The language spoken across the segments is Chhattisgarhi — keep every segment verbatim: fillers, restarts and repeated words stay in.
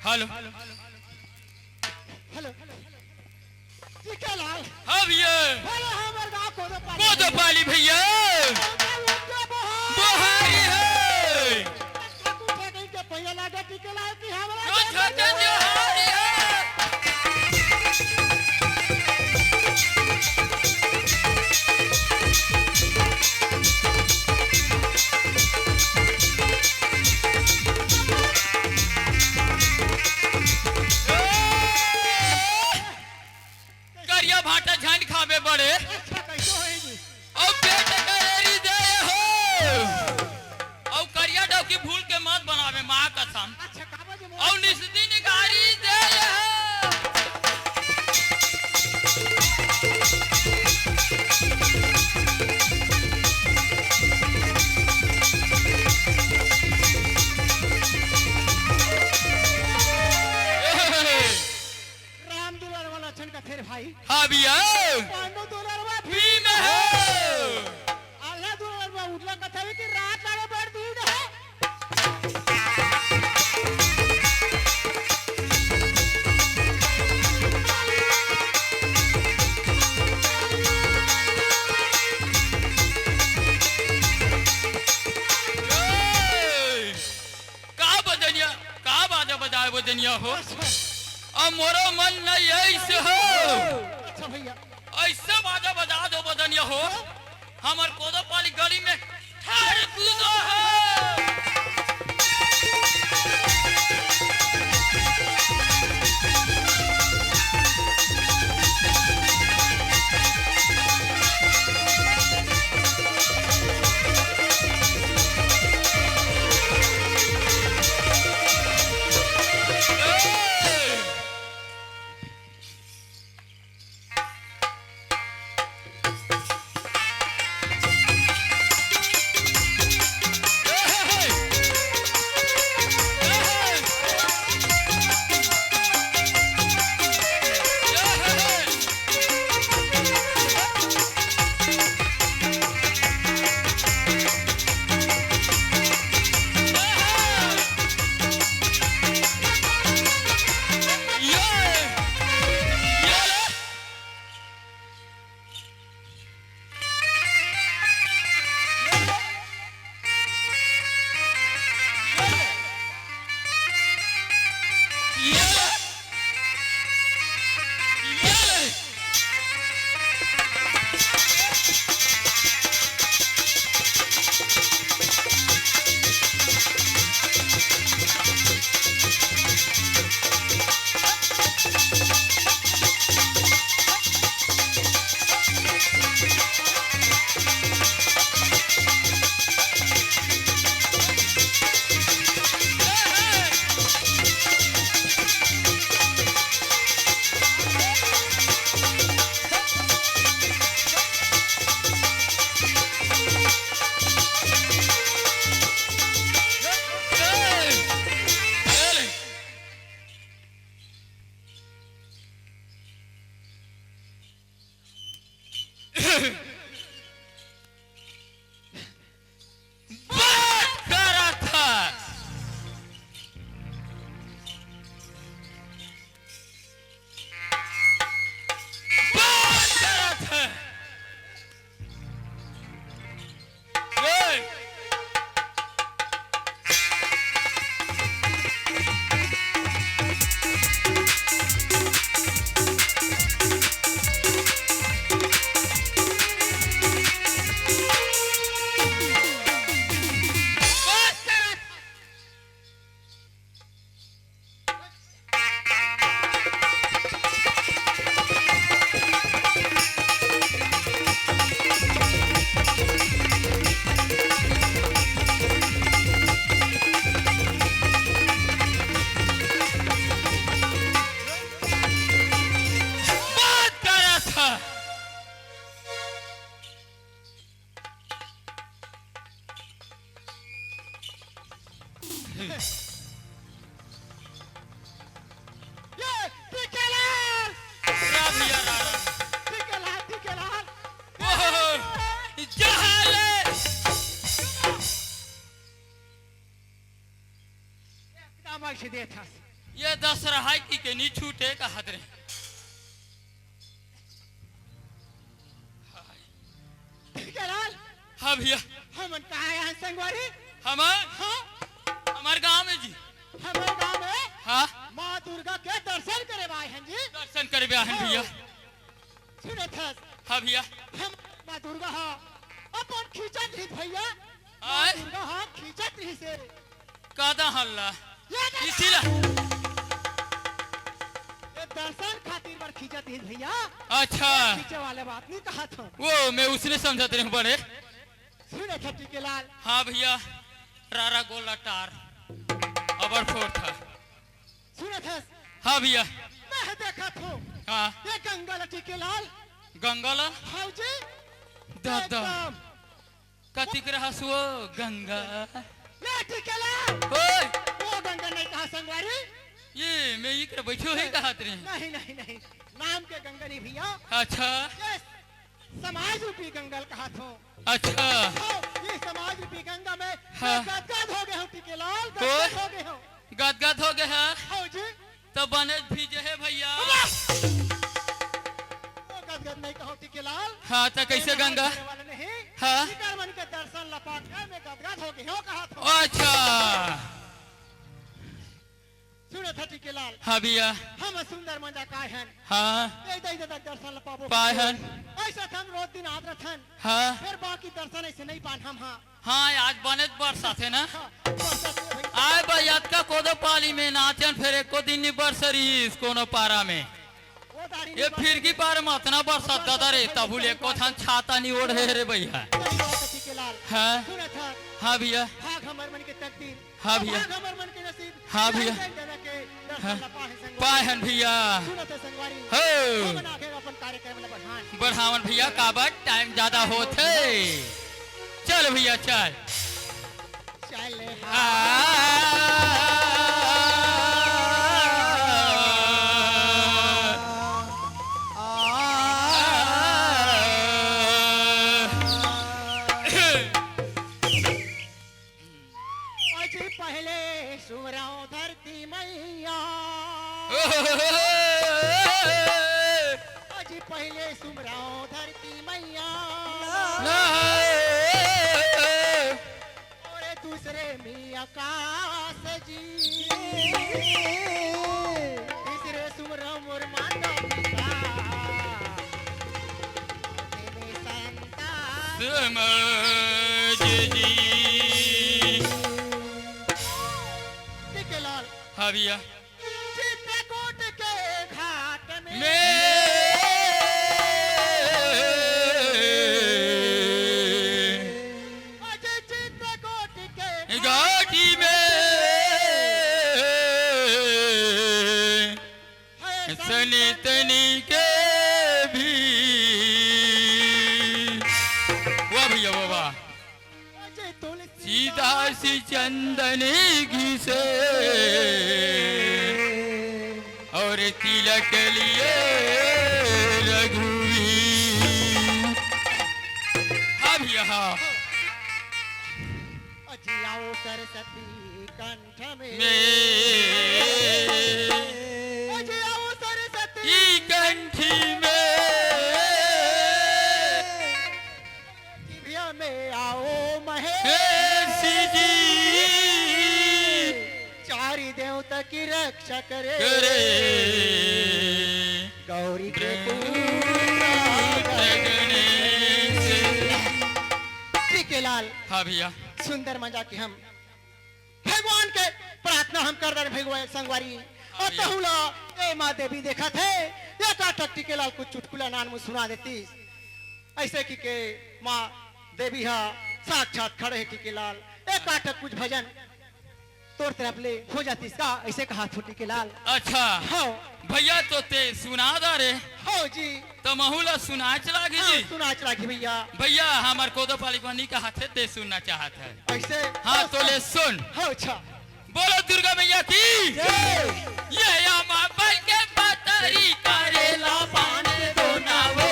हेलो। हेलो। टीकालाल। हाँ भैया। हेलो, हमर गाँव कोदोपाली। कोदोपाली भैया। कोदो उनके बोहारी। बोहारी है। ठाकुर ठाकुर के भैया लागे टीकालाल की हमरा जो के छोटे जोहारी है। करिया भाटा झन खाबे बड़े। अच्छा, कैसे होई जी? अउ पेट करेरी दे हो। अउ करिया डौकी भूल के मत बनावे, माँ कसम। अच्छा, का बजे मोर अउ निस्ती निगारी दे हो। राम दुलारवा लक्षण कथे रे भाई। हाँ भैया। पांडु दुलारवा भीम भीम है। है। आल्हा दुलारवा उजला कथे कि रात लागे बड़ दिन है। ए! का बजनिया, का बाजा बजाए बजनिया हो? अच्छा। अब मोरो मन नहीं ऐसे हो। अच्छा भैया। ऐसे बाजा बजा दो बजनिया हो। हमर कोदोपाली गली में ठाड़ कूदो हो। बात करत ह। बात करत ह। ए! बात करत ह। ये टीकेलाल! राम या राम। टीकेलाल, टीकेलाल। ओहो, जहाले। एकदम ऐसे देत हस। ये दस रहाय कि के नी छूटे कहत रहे। टिकेलाल, हाँ भैया। हमन कहाँ आए हन संगवारी? हमन? हाँ। हमर गाँव में जी। हमर गाँव में? हाँ। माँ दुर्गा के दर्शन करे बर आए हन जी। दर्शन करे बर आए हन भैया। सुनत हस? हाँ भैया। हम माँ दुर्गा हा अपन खींचत रहिस भैया। माँ आय? दुर्गा हा खींचत रहिस हे। कादा हल्ला? ये दे इसी ला। ये दर्शन खातिर बर खींचत रहिस भैया। अच्छा। खींचे वाले बात नहीं कहा था। वो मैं उसने समझत रहे हूँ बड़े। सुनत हस टिकेलाल? हाँ भैया, रारा गोला टार अबर फोर था। सुनत हस? हाँ भैया। मैं देखत हूँ। हाँ। ये गंगा ला टिकेलाल। गंगा ला? हाँ जी। दादा। एकदम। कतिक रहस वो गंगा? ले टिकेलाल। ओए। वो गंगा नहीं कहा संगवारी? ये मैं इकरे बैठो ही कहत रहे। नहीं, नहीं, नहीं। नाम के गंगा नहीं भैया। अच्छा। ये समाज रूपी गंगा ल कहा थो। अच्छा। हाँ, ये समाज रूपी गंगा में हाँ। मैं गदगद हो गए हूँ टिकेलाल, तो? गदगद हो गए हूँ। गदगद हो गए है? हाँ जी। तो बने भीजे है भैया। वो गदगद नहीं कहो टिकेलाल। हाँ, तो कैसे ये गंगा? वाले नहीं। हाँ। इकर मन के दर्शन लपा के मैं गदगद हो गए हूँ कहा थो। अच्छा। सुनत हस टिकेलाल। हाँ भैया। हम सुंदर मंजा काय हन। हाँ। ए दई ददा दर्शन ल पाबो। पाए हन। ऐसा हम रोज दिन आत रथन। हाँ। फिर बाकी दर्शन ऐसे नहीं पान हम, हाँ। हाँ, आज बने बरसात है ना? हाँ, बरसात है भैया। आए भाई, अतका कोदो पाली में नाचन, फिर एको दिन नहीं बरस रहीस कोनो पारा में। वो दाढ़ी ये नहीं फिर की बार में अतना बरसात दादा रे, तबहुले एको ठन छाता नहीं ओढ़े रे भैया। सही बात है टिकेलाल। हाँ। सुनत हस। हाँ भैया। भाग हमर मन के तकदीर। हाँ भैया। भाग हमर मन के नसीब। हाँ भैया। जय जय दादा के दर्शन हाँ। ला पाए संगवारी। पाए हन भैया। सुनत हस संगवारी। हो। हमन आगे अपन कार्यक्रम ला बढ़ान। बढ़ावन भैया, काबर टाइम ज्यादा होत है। चल भैया, चल। चल आ। हाँ। अजी पहले सुमरव धरती मैया। अजी पहले सुमरव धरती मैया। और दूसरे में आकाश जी। तीसरे सुमरव मोर माता पिता। समझ जी। टिकेलाल। हाँ भैया। चित्रकूट के घाट में। में। अजय चित्रकूट के घाट में। सनी तनी के भी। वाह भैया, वाह, वाह। सीधा सी चंदनी घिसे और तिलक लिए रघुवीर। हाँ भैया, हाँ। अजी आओ सरस्वती कंठ में। में। अजी आओ सरस्वती। ई कंठी में। जिभिया में आओ महेश। महेश जी। चारि देवता की रक्षा करे। करे। गौरी के ब्रह्मा पूजा गणेश। टिकेलाल। हाँ भैया। सुंदर मजा के हम भगवान के प्रार्थना हम कर रहे भगवान संगवारी। और भैया। तहुला ए माँ देवी देखत है, ये का टिकेलाल कुछ चुटकुला नान मुँह सुना देती। ऐसे कि के माँ देवी हा साक्षात खड़े है टिकेलाल, ए का कुछ भजन तोर तरफ ले हो जातीस का, ऐसे कहा थो टिकेलाल। अच्छा। हाँ। भैया तो ते सुना दा रे। हाँ जी। तो महू ला सुनाच लागी हाँ, जी। सुनाच लागी भैया। भैया हमर कोदो पाली बनी कहा थे ते सुनना चाहत है। ऐसे हाँ, तो ले सुन। हाँ, अच्छा। बोलो दुर्गा मैया की। जय। ये या माँ बल के पतरी करेला पान दो नावो।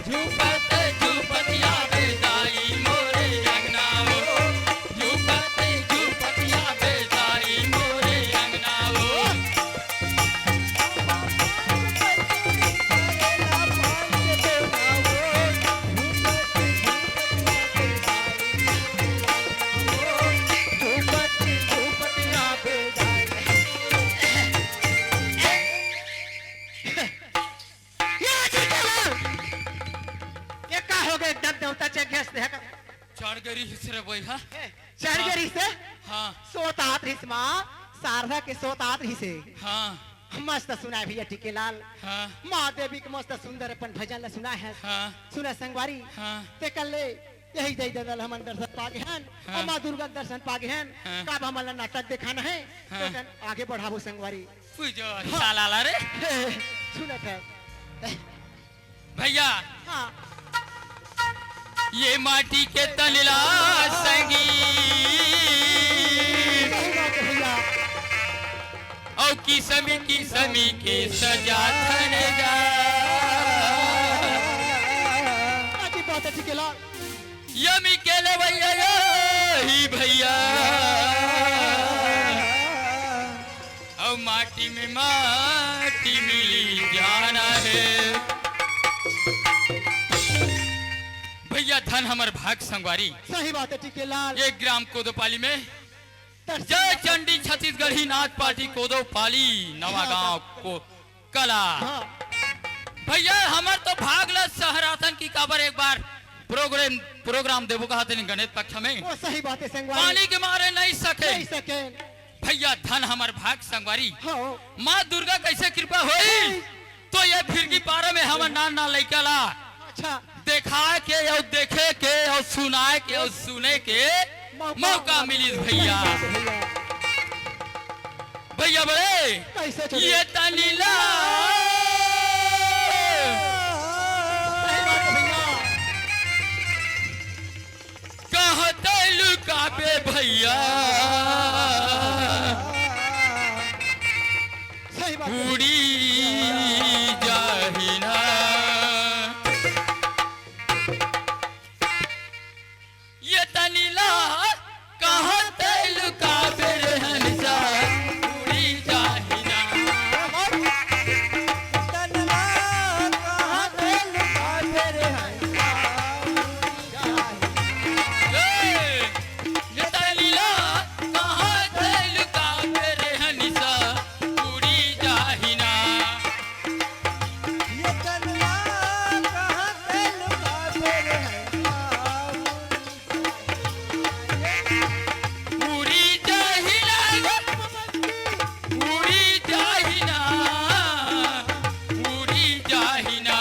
झूपत झूपत आवे दाई मोरे अंगना हो, झूपत झूपत आवे दाई मोरे अंगना हो। चढ़ गे हाँ। रिहिस हे। हाँ। सोत आत रिहिस माँ, शारदा के सोत आत रिहिस हे। हाँ। मस्त सुनाए भैया टिकेलाल। हाँ। माँ देवी के मस्त सुंदर अपन भजन ला सुनाए हे। हाँ। सुना संगवारी। हाँ। तेकर ले यही दई ददा ल हमन दर्शन पा गे हन। हाँ। अउ माँ दुर्गा के दर्शन पा गे हन। हाँ। काब हमन ला नाटक देखाना हे। हाँ। तो कन आगे बढ़ाबो संगवारी। उई जो हाँ। साला ला रे। सुनत हे। भैया, हाँ। ये माटी के तन ला संगी। सही बात हे भैया। अउ किसमी किसमी के सजा थन जा। बात हे टिकेलाल। यमी के ले भैया, यही भैया। अउ माटी में माटी मिली जाना हे। भैया, धन हमर भाग संगवारी। सही बात हे टिकेलाल। ये ग्राम कोदोपाली में दर्शन जय चंडी छत्तीसगढ़ी नाच पार्टी कोदोपाली नवा गांव को कला। हाँ। भैया, हमर तो भाग ला सहराथन की काबर एक बार प्रोग्राम, प्रोग्राम देबो कहा तेन गणेश पक्ष में। ओ, सही बात हे संगवारी। पानी के मारे नहीं सके। नहीं सके। भैया, धन हमर भाग संगवारी। हाँ। माँ दुर्गा कैसे कृपा होई? नहीं। तो ये फिरकी पारा में हमर नान नान लइका ला अच्छा। देखाए के अउ देखे के अउ सुनाए के अउ सुने के मौका मौका मिलिस भैया। भैया। भैया बड़े, कैसे चले? ये तनी ला सही बात हे भैया। कहाँ तै लुकाबे भैया? सही बात हे। उड़ी जाही ना। ये तनी ला कहाँ तै लुकाबे रे हंसा, उड़ी जाही ना। तनी ला कहाँ तै लुकाबे रे हंसा, उड़ी जाही ना। ए, ये तनी ला कहाँ तै लुकाबे रे हंसा, उड़ी जाही ना। ये तनी ला कहाँ तै लुकाबे रे हंसा, उड़ी जाही ना, उड़ी जाही ना, उड़ी जाही ना।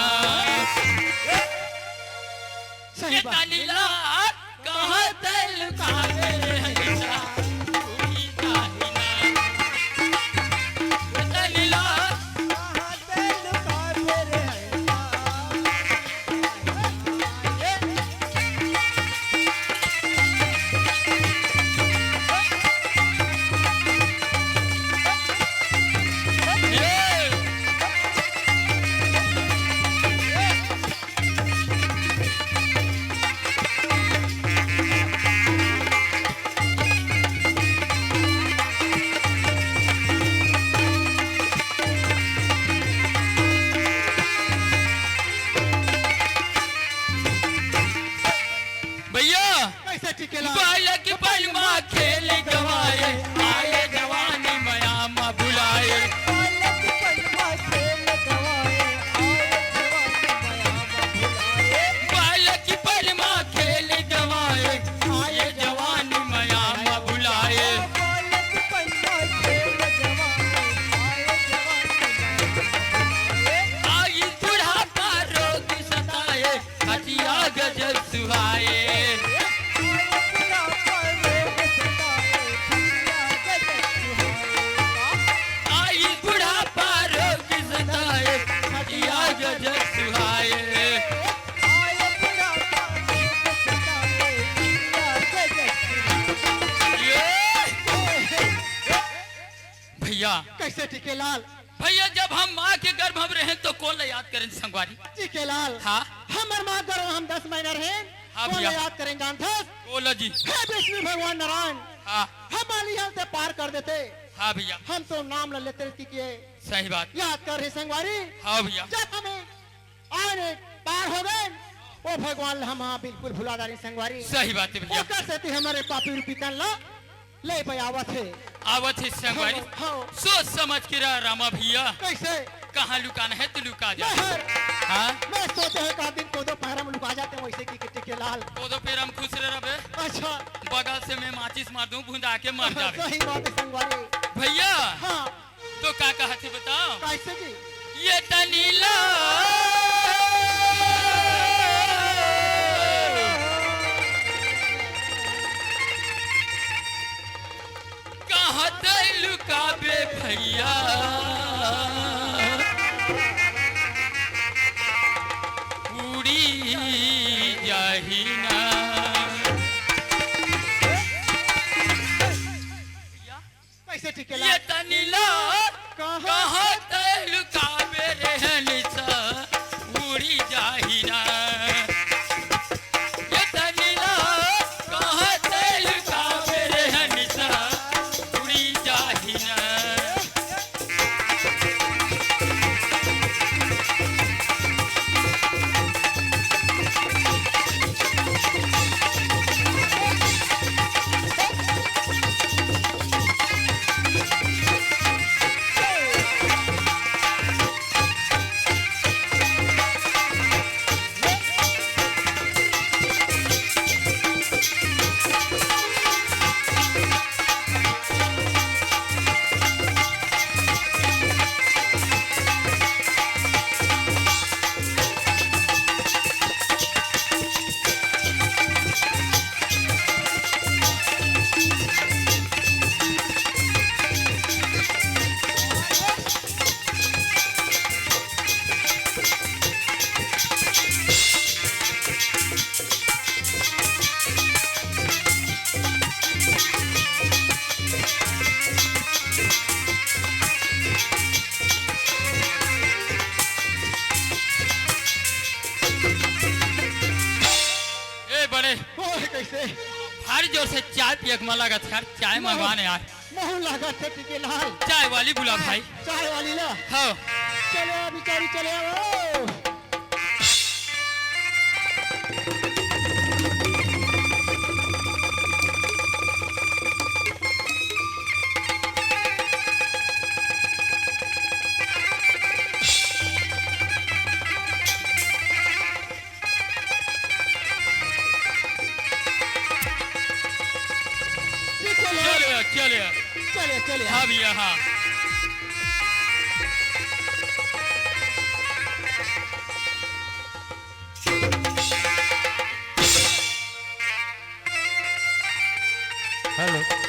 सही ये बात। तनी ला कहाँ तै लुकाबे रे हंसा, उड़ी जाही ना। ये तनी ला कहाँ तै लुकाबे रे हंसा। भैया, कैसे टिकेलाल? बालक पनमा खेल गवाए, आए जवानी मया मा बुलाए। बालक पनमा खेल गवाए, आए जवानी मया मा बुलाए। बालक पनमा खेल गवाए, आए जवानी मया मा बुलाए। बालक पनमा खेल गवाए, आए जवानी मया मा बुलाए। आई बुढ़ापा रोग सताए, खटिया गजब सुहाए। आई बुढ़ापा रोग सताए, खटिया गजब सुहाए। ये भैया। कैसे टिकेलाल? भैया, जब हम माँ के गर्भ में रहेन तो कोन ला याद करेन संगवारी? टिकेलाल। हाँ। हमर माँ गर्भ में हम दस महीना रहेन। हाँ कोन ला भैया। याद करेन जानथस? बोला जी। हे विष्णु भगवान नारायण। हाँ। हम आली हल ते पार कर देते। हाँ भैया। हम तो नाम ला लेते रहती के सही बात। याद कर रहे संगवारी। हाँ भैया। जब हमें आने पार हो गए, ओ भगवान ला हम हाँ बिल्कुल भुला डारे संगवारी। सही बात हे भैया। ओकर सेती हमरे पापी रूपी तन ला ले भाई आवत हे। आवत हे संगवारी। हाँ, हाँ। सोच समझ के रह रामा भैया। कैसे? कहाँ लुकाना हे तो लुका जा। लहर। हाँ? मैं सोचे हँव का दिन कोदो पैरा में लुका जाते वइसे कि, कि टिके लाल। कोदो पैरा में खुश रह रबे। अच्छा। बगल से मैं माचिस मार दूँ, भुंजा के मर जाबे। सही बात हे संगवारी। भइया। हाँ। तो का कहत हे बताओ? कइसे जी? ये तनी ला कहाँ तैं लुकाबे भइया, उड़ी जाही ना। कइसे टिके लाल? ये तनी ला कहाँ? कहाँ तैं लुकाबे रे हनिसा, उड़ी जाही ना। ये तनी ला कहाँ तैं लुकाबे रे हनिसा, उड़ी जाही ना। ए बड़े, ओए, कइसे? भारी जोर से चाय पिए के मन लागत हे यार, चाय महू, मंगवाने यार। महू लागत हे टिके लाल। चाय वाली बुला भाई। चाय वाली ला। हाँ। चले आ बिचारी, चले आ ओ। चले, चले। चले, चले। हाँ भइया, हाँ। हेलो।